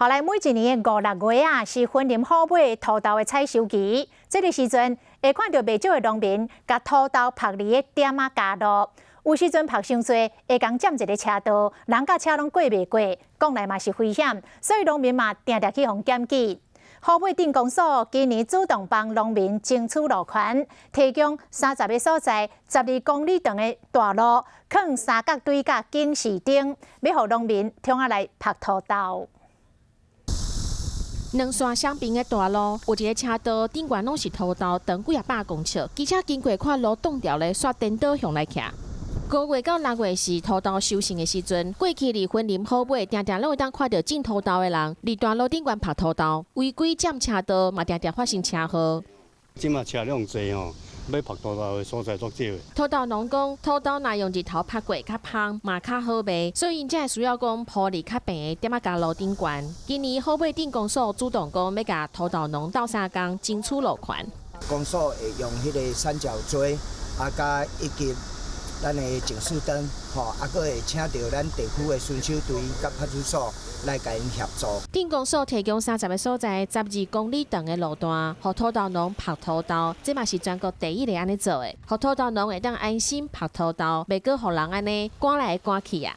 後來每一年的五六月啊，是雲林虎尾土豆的採收期。這个時陣會看著袂少的農民，共土豆曝佇个店仔加路。有時陣曝傷濟，會共佔一个車道，人佮車攏過袂過，講來嘛是危險，所以農民嘛定定去予檢舉。虎尾鎮公所今年主動幫農民爭取路權，提供30个所在、12公里長的大路，囥三角錐佮警示燈，欲予農民通仔來曝土豆。兩線雙邊的大路，有一个車道頂懸攏是土豆，長幾仔百公尺。機車經過看路擋牢咧，煞顛倒向來徛。5月到6月是土豆收成的時陣，過去佇雲林虎尾，定定攏會當看著種土豆的人，佇大路頂懸曝土豆，違規佔車道，嘛定定發生車禍。這馬車輛濟吼，欲曝土豆的所在足少的。土豆農講，土豆若用日頭曝過較芳，嘛較好賣，所以𪜶才會需要講鋪佇較平的店仔加路頂懸。今年虎尾鎮公所主動講，欲共土豆農鬥相共爭取路權。公所會用彼个三角錐，啊，佮以及咱的警示燈，吼，啊，閣會請著咱地區的巡守隊佮派出所來共𪜶協助。鎮公所提供30个所在、12公里長的路段，予土豆農曝土豆，這嘛是全國第一个按呢做的，予土豆農會當安心曝土豆，袂閣予人按呢趕來趕去啊。